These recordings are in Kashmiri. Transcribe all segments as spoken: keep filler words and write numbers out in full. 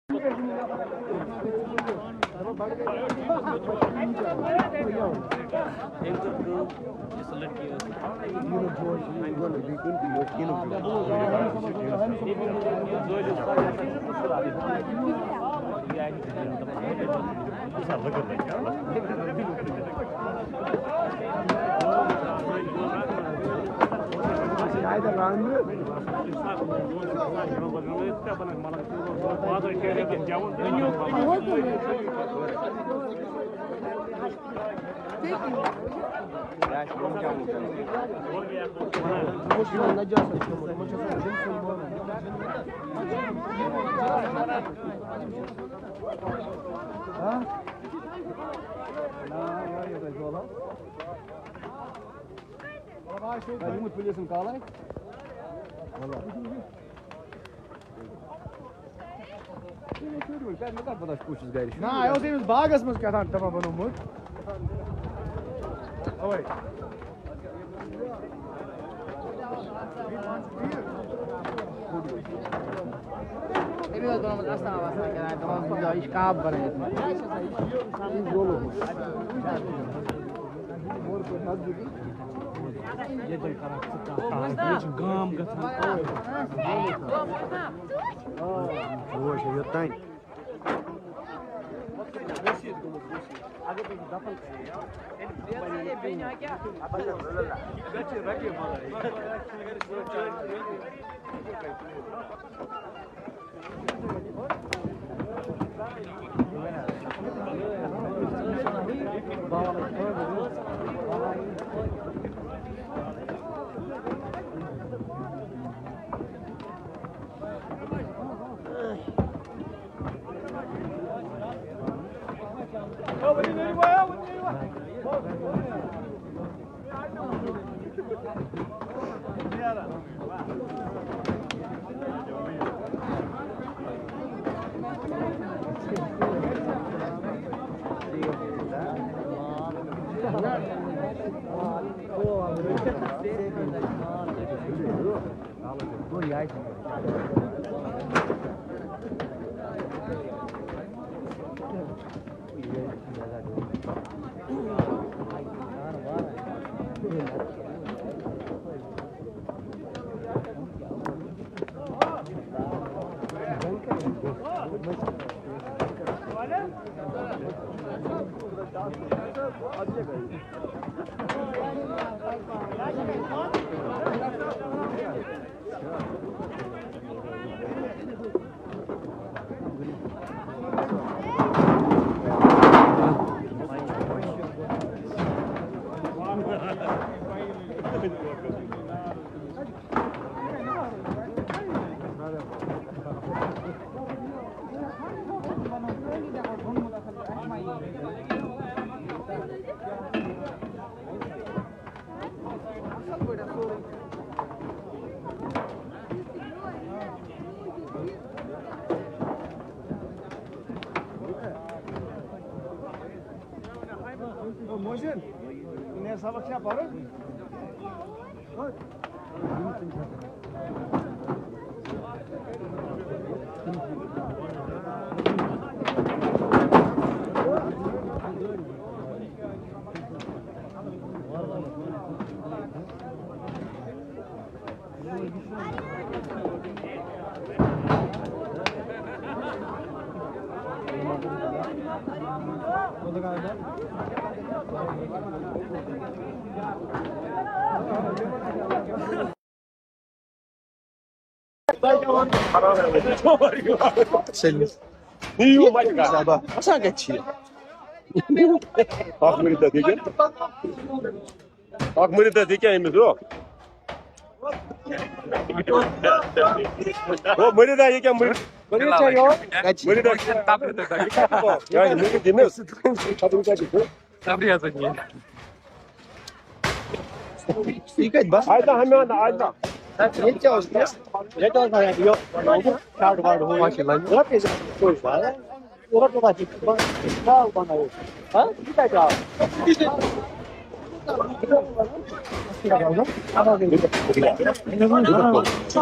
أمۍ کٔر کٲم، یُس لٔڑکی ٲس، پُلیٖسَن کالَے۔ نہ، یہِ اوس أمِس باغَس منٛز کیٛاہ تام دَپان بَنومُت۔ اَوَے۔ أمۍ اوس بَنومُت اَستان وَستان کیٛاہ تام، دَپان، یہِ چھُ کَب بَنٲوِتھ۔ ییٚتٮ۪ن کران ژٕ کَتھ، یہِ چھُ گام گژھان۔ پوش یوٚتانۍ۔ محسن، نیر سبق چھا پرُن؟ سٲلِم۔ یِیِو مَتہِ گژھ۔ زبا۔ اَسان کَتہِ چھِ یہِ؟ اَکھ مِنٹ، یہِ کیٛاہ؟ اَکھ مِنٹ، یہِ کیٛاہ أمِس، ہُہ؟ ہُہ، مٔرِد ہا، یہِ کیٛاہ مٔرِد؟ مٔرِد چھا یہِ؟ کَتہِ چھِ؟ مٔرِد ہا۔ یہِ کیٛاہ چھُ مٔرِد ییٚمِس؟ خبرٕ کَتہِ چھُ؟ خبرٕ ہسا کِہیٖنۍ۔ یہِ کَتہِ بَس؟ آیتہ ہمیان، آیتہ۔ ییٚتہِ کیٛاہ اوس؟ ییٚتہِ اوس نہ یہِ کھیٛاڈ واڈ ہُہ یہِ۔ رۄپیہِ زٕ ساس کوٚر۔ اورٕ تہِ واتہِ۔ ناو بَنٲوِتھ۔ ہا؟ یہِ کَتہِ آو؟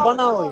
بَناوٕنۍ۔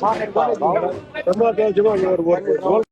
ژٕ ما کیٛازِ دِوان یورٕ ووٹ؟